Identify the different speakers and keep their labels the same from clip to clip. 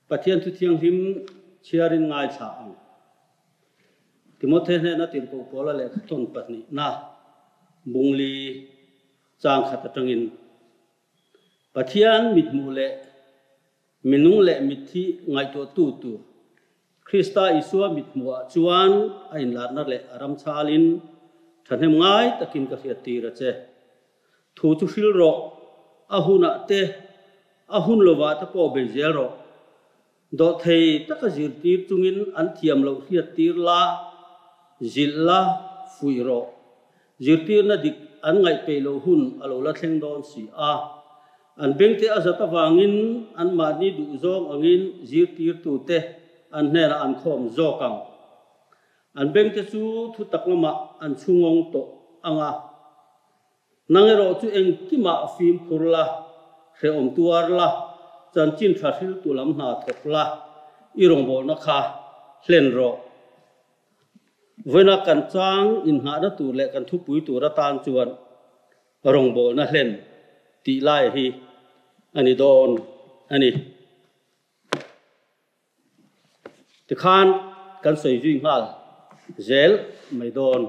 Speaker 1: Pathian thu thianghlim chhiarin ngaithla ang. Timothe hnena tirhkoh Paula lehkhathawn pahnihna bungli chang khat atangin Pathian mithmuh leh minung leh mitthi ngaihtuahtu tur Krista Isua mithmuhah chuan a inlarna leh a ram chhalin thahnem ngai takin ka hriattir a che. Thu chu hril rawh, a hunah te, a hun lovah te pawh bei zel rawh. Dawhthei taka zirtir chungin an thiam loh hriattir la, zilh la, fuih rawh. Zirtirna dik an ngaihpeih loh hun a lo la thleng dawn si a. An bengte a zat avangin anmahni duhzawng angin zirtirtute an hnenah an khawm zawk ang. An bengte chu thutak lamah an chhungawng tawh ang a. Nang erawh chu engkimah fimkhur la, hrehawm tuar la, chanchin tha hriltu lam hna thawk la, i rawngbawlna kha hlen rawh. Vawiina kan chang inngahna tur leh kan thupui tur atan chuan rawngbawlna hlen tih lai hi a ni dawn a ni. Tikhan kan sawi zui nghal zel mai dawn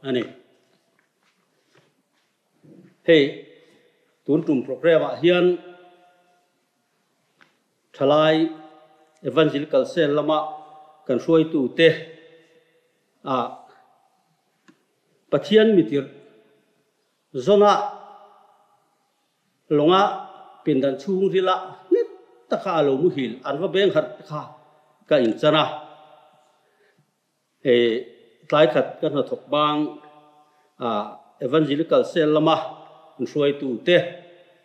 Speaker 1: a ni. Hei tun tum programme ah hian thalai Evangelical Cell lama kan hruaitute ah Pathian mitirh zawnah Lawnga pindan chhungrila nghet taka a lo muhil an va beng harh te kha ka inchan a. Hei tlai khat ka hnathawk bang Evangelical Cell lama an hruaitu te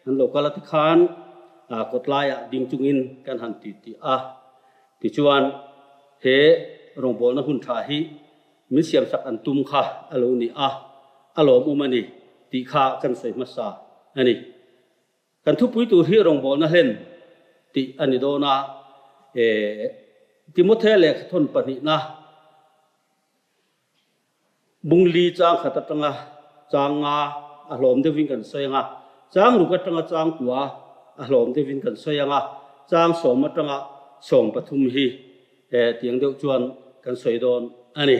Speaker 1: an lo kal a tikhan kawtlaiah ding chungin kan han ti tih a. Tichuan he rawngbawlna hun tha hi Min siamsak an tum kha a lo ni a, a lawmawm a ni tih kha kan sawi hmasa a ni. Kan thupui tur hi rawngbawlna hlen tih a ni dawn a, Timothea lehkhathawn pahnihna bungli chang khat atanga chang nga a hlawm deuhin kan sawi ang a, chang ruk atanga chang kua a hlawm deuhin kan sawi ang a, chang sawm atanga 13 hi Tiang deuh chuan kan sawi dawn a ni.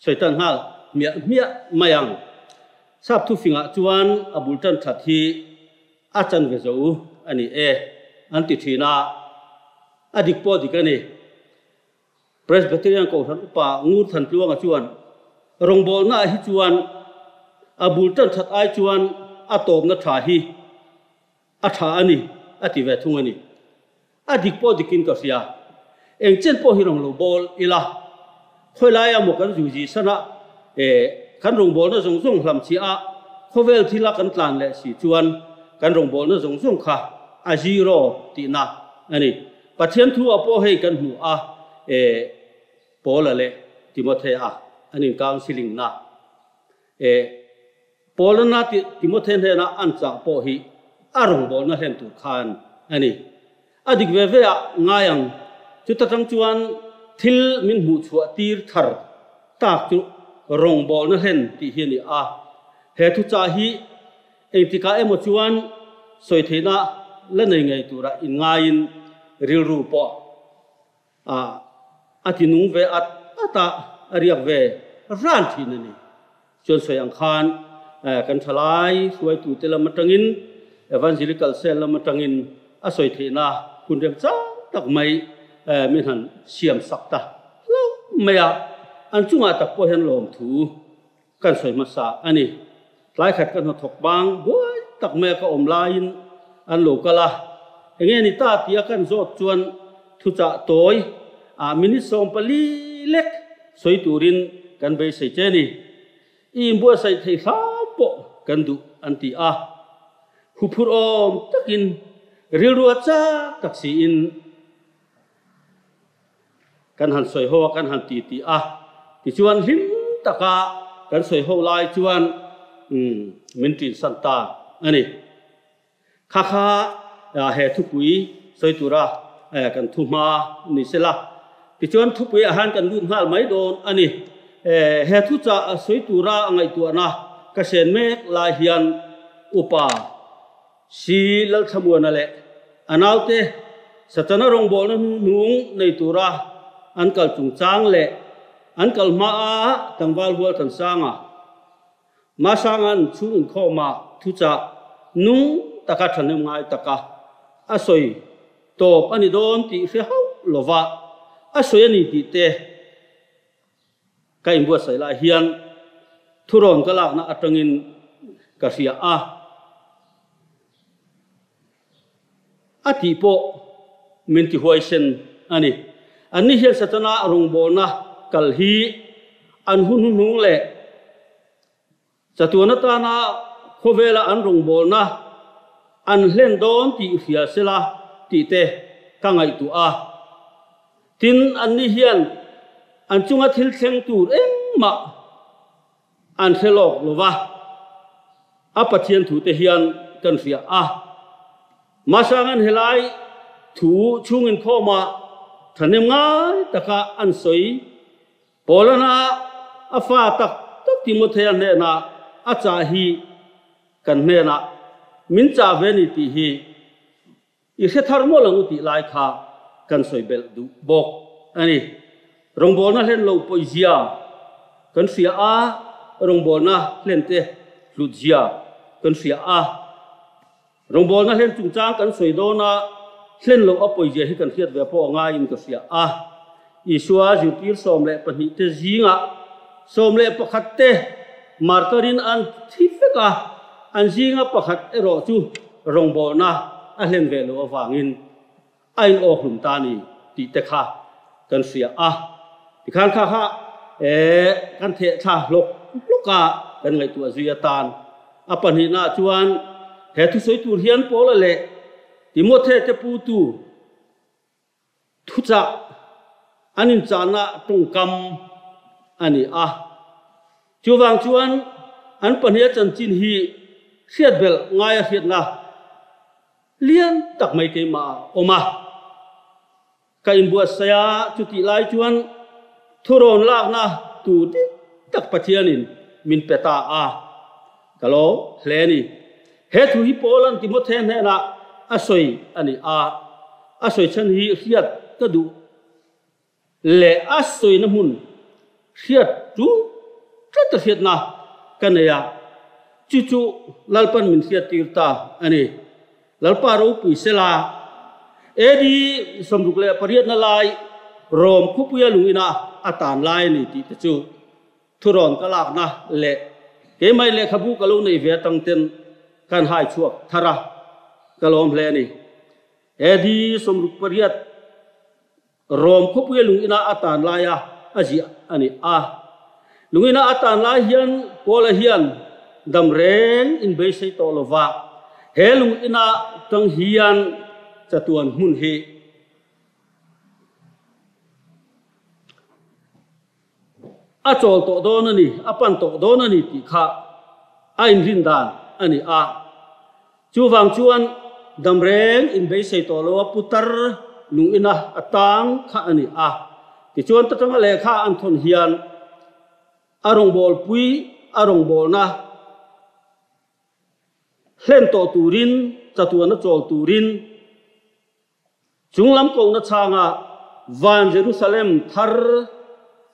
Speaker 1: Sawi tan nghal hmiah hmiah mai ang. Sap thufingah chuan a bul tan that hi a chanve zo a ni e an ti thin a, a dik pawh dik a ni. Presbyterian Kohhran Upa Ngur Thantluanga chuan rawngbawlnaah hi chuan a bul tan that ai chuan a tawpna tha hi A tha a ni, a ti ve thung a ni. A dik pawh dikin ka hria. Eng chen pawh hi rawn lo bawl ila, khawi laia maw kan zuzi san a, e, kan rawngbawlna zawng zawng hlam chiah a, khawvel thila kan tlan leh si chuan kan rawngbawlna zawng zawng kha a zero tihna a ni. Pathian thu ah pawh hei kan hmu a, e, Paula leh Timothea an in counselling na, e, Paulana Timothy hnena an chah pawh hi a rawngbawlna hlen tur khan a ni. A dik ve ve ah ngai ang. Chuta tang chuan thil min hmuh chhuah tir thar tak chu rawngbawlna hlen tih hi a ni a. He thuchah hi engtikah emaw chuan sawi theihna la nei ngei tura inngaiin rilru pawh A a ti nung ve at at a, a riak ve ran thin a ni. Chuan sawi ang khan kan thalai hruaitute lam atangin Evangelical Cell lam atangin a sawi theihna hun rem chang tak mai min han siam sak ta hlauh mai a, an chungah tak pawh hian lawmthu Kan sawi hmasa a ni. Tlai khat ka hnathawk bang buai tak mai a ka awm laiin an lo kal a, enge ni ta tia kan zawt chuan thuchah tawi ah minute 14 lek sawi turin kan beisei che ni. I inbuatsaih thei hram pawh kan duh an ti a. Huphurh awm takin rilru a chak tak siin Kan han sawi ho a, kan han ti ti a, tichuan hlim taka kan sawi ho lai chuan min ṭinsan ta a ni. Kha kha he thupui sawi tura kan thu hma ni sela, tichuan thupui ah hian kan lut nghal mai dawn a ni. He thuchah sawi tura ngaihtuahna ka sen mek lai hian upa Si Lalthlamuana leh a naute Satana rawngbawlna hnuhnung nei tura an kal chungchang leh an kal hmaa tlangval hual Thansanga, Masanga'n chhung inkhawmah thuchah nung taka thahnem ngai taka a sawi tawp a ni dawn tih hre hauh lova a sawi a ni tih te Ka inbuatsaih lai hian thurawn ka lakna atangin ka hria a, a tih pawh min ti huaisen a ni. Anni hian Satana rawngbawlna kal hi an hun hnuhnung leh Chatuan atana khawvela an rawngbawlna an hlen dawn tih hria sela tih te ka ngaihtuah a. Tin, anni hian an chunga thil thleng tur engmah an hre lawk lo va, a Pathian thu te hian kan hria a. Masanga'n helai thu chhung inkhawmah thahnem ngai taka an sawi Paulana a fa tak tak Timothea hnenah a chah hi kan hnenah min chah ve ni tih hi i hre thar mawlh ang u tih lai kha kan sawi belh duh bawk a ni. Rawngbawlna hlen lo pawizia kan hria a, rawngbawlna hlente hlutzia kan hria a. Rawngbawlna hlen chungchang kan sawi dawn a, hlen loh a pawizia hi kan hriat ve pawh a ngaiin ka hria a. Isua zirtir 12 te zingah 11 te martarin an thi vek a, an zinga pakhat erawh chu rawngbawlna a hlen ve loh avangin A in awk hlum ta ni tih te kha kan hria a, tikhan kha kha kan theh thla hlawk hlawk a kan ngaihtuah zui atan. A pahnihnaah chuan he thusawi tur hian Paula leh Timothe te putu thuchah an inchahna tawngkam a ni a. Chuvang chuan an pahniha chanchin hi hriat belh ngaia hriatna Lian tak mai keimah a awm a, ka inbuatsaih a, chutih lai chuan thurawn lakna tur dik tak Pathianin min pe ta a, ka lo hle a ni. He thu hi Paula'n Timothe hnenah a sawi a ni a, a sawi chhan hi hriat ka duh. Leh a sawina hmun hriat chu tlat a hriatna ka nei a, chu chu Lalpan min hriattir ta a ni. Lalpa ropui sela, AD 68na lai Rom khawpuia lungina a tan lai a ni tih te chu thurawn ka lakna leh keimah lehkhabu ka lo neih ve atang ten kan hai chhuak thar a, ka lawm hle a ni. AD 68. Rom khawpuia lungina a tan laia a ziah a ni a. Lungina a tan lai hian Paula hian dam reng in beisei tawh lo va, he lungina tang hian chatuan hmun hi a chawl tawh dawn a ni, a pan tawh dawn a ni tih kha a inrin dan a ni a. Chuvang chuan dam reng in beisei tawh lo a putar lung ina a tang kha a ni a. Tichuan ta tanga lehkha an thawn hian a rawngbawlpui a rawngbawlna hlen tawh turin chatuana chawl turin Chunglam kohna chhanga van Jerusalem thar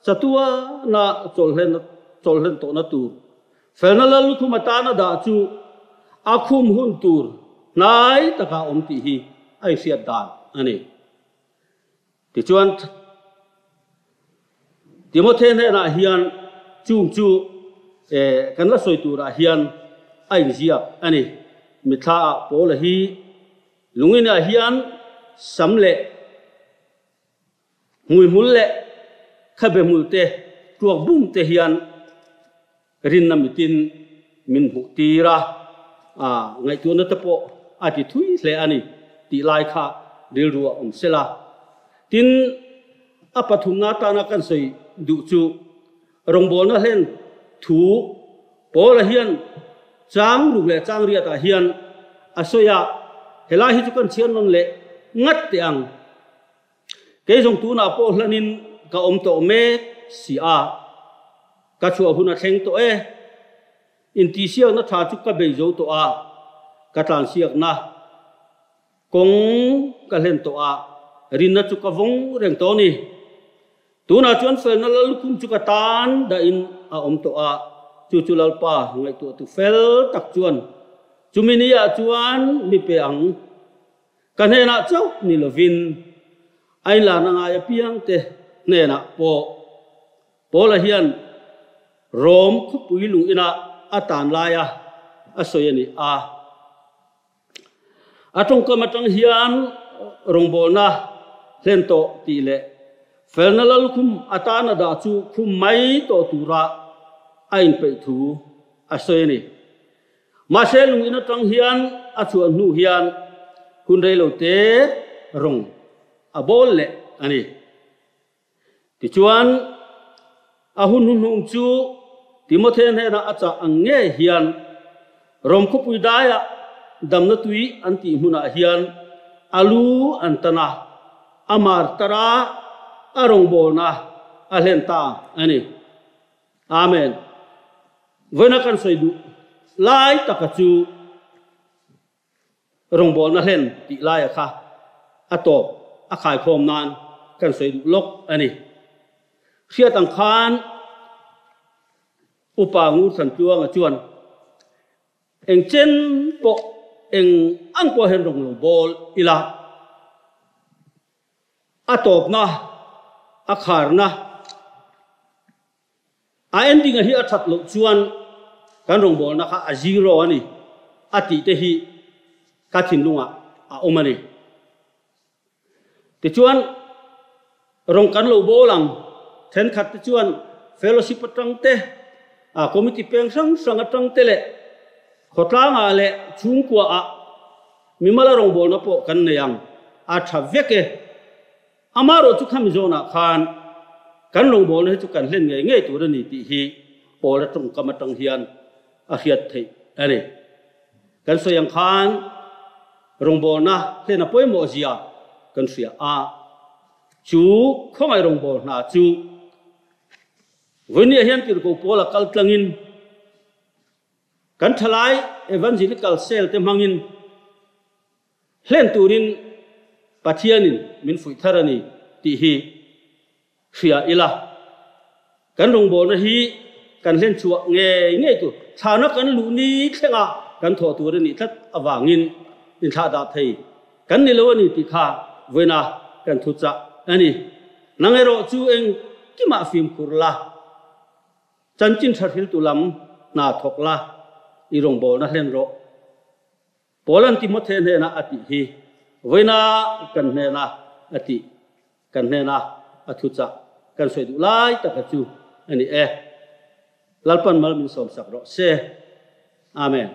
Speaker 1: chatuana chawlhlen tawhna tur felna lal lukhum atana dah chu a khum hun tur hnai taka awm tih hi a inhriat dan a ni. Tichuan, Timothy hnenah hian chung chu kan la sawi turah hian a inziak a ni. Mithlaah Paula hi Lunginah hian sam leh hmuihmul leh khabe hmul te tuak bum te hian rinna mitin min hmuh tir a, ngaihtuahna te pawh a ti thui hle a ni tih lai kha rilru a awm sela. Tin, a pathumna atana kan sawi duh chu Rawngbawlna hlen thu Paula hian chang ruk leh chang riatah hian a sawi a, helai hi chu kan chhiar nawn leh ngat teh ang. Kei zawng tunah pawh hlanin ka awm tawh mek si a, ka chhuah hun a thleng tawh e. Intihsiakna tha chu ka bei zo tawh a, ka tlansiakna kawng ka hlen tawh a. Rinna chu ka vawng reng tawh a ni. Tunah chuan felna lallukhum chu ka tan dahin a awm tawh a, chu chu Lalpa ngaihtuahtu fel tak chuan chumi niah chuan mi pe ang. Ka hnenah chauh ni lovin a inlarna ngai apiangte hnenah pawh Paula hian Rom khawpui lung inah a tan laia a sawi a ni a. A tawngkam atang hian rawngbawlna hlen tawh tih leh felna lalkhum atana dah chu khum mai tawh tura a inpeih thu a sawi a ni. Mahse lungin atang hian a chhuah hnu hian hun reilo te rawng a bawl leh a ni. Tichuan, a hun hnuhnung chu Timothy hnenah a chah ang ngei hian Rom khawpui daiah damna tui an tih hmunah hian a lu an tan a, a mar tar a, a rawngbawlna a hlen ta a ni. Amen. Vawiina kan sawi duh lai taka chu Rawngbawlna hlen tih laia kha a tawp a khaikhawm nan kan sawi duh lawk a ni. Hriat ang khan Upa Ngurthantluanga chuan eng chen pawh eng ang pawh hian rawng lo bawl ila a tawpna a kharna A ending a hi a that loh chuan kan rawngbawlna kha a zero a ni a tih te hi ka thinlungah a awm a ni. Tichuan rawng kan lo bawl ang thenkhat te chuan fellowship atang te, committee peng hrang hrang atang te leh khawtlangah leh chhungkuaah mimala rawngbawlna pawh kan nei ang a tha vek e. Amaherawh chu khami zawnah khan kan rawngbawlna hi chu kan hlen ngei ngei tur a ni tih hi Paula tawngkam atang hian a hriat theih a ni. Kan sawi ang khan rawngbawlna hlen a pawimawh zia kan hria a, chu khawngaih rawngbâwl hna chu vawinia hian tirhkoh Paula kal tlangin kan thalai evangelical cell te hmangin Hlen turin Pathianin min fuih thar a ni tih hi hria ila, kan rawngbawlna hi kan hlen chhuah ngei ngei tur, thlana kan luh ni thlenga kan thawh tur a nih tlat avangin inthlah dah thei kan ni lo a ni tih kha vawiina kan thu chah a ni. Nang erawh chu engkimah fimkhur la, chanchin tha hriltu lam hna thawk la, i rawngbawlna hlen rawh. Paula'n Timothea hnenah a tih hi vawiina kan hnena a tih, kan hnena a thuchah kan sawi duh lai taka chu a ni e. Lalpan mal min sawmsak rawh se. Amen.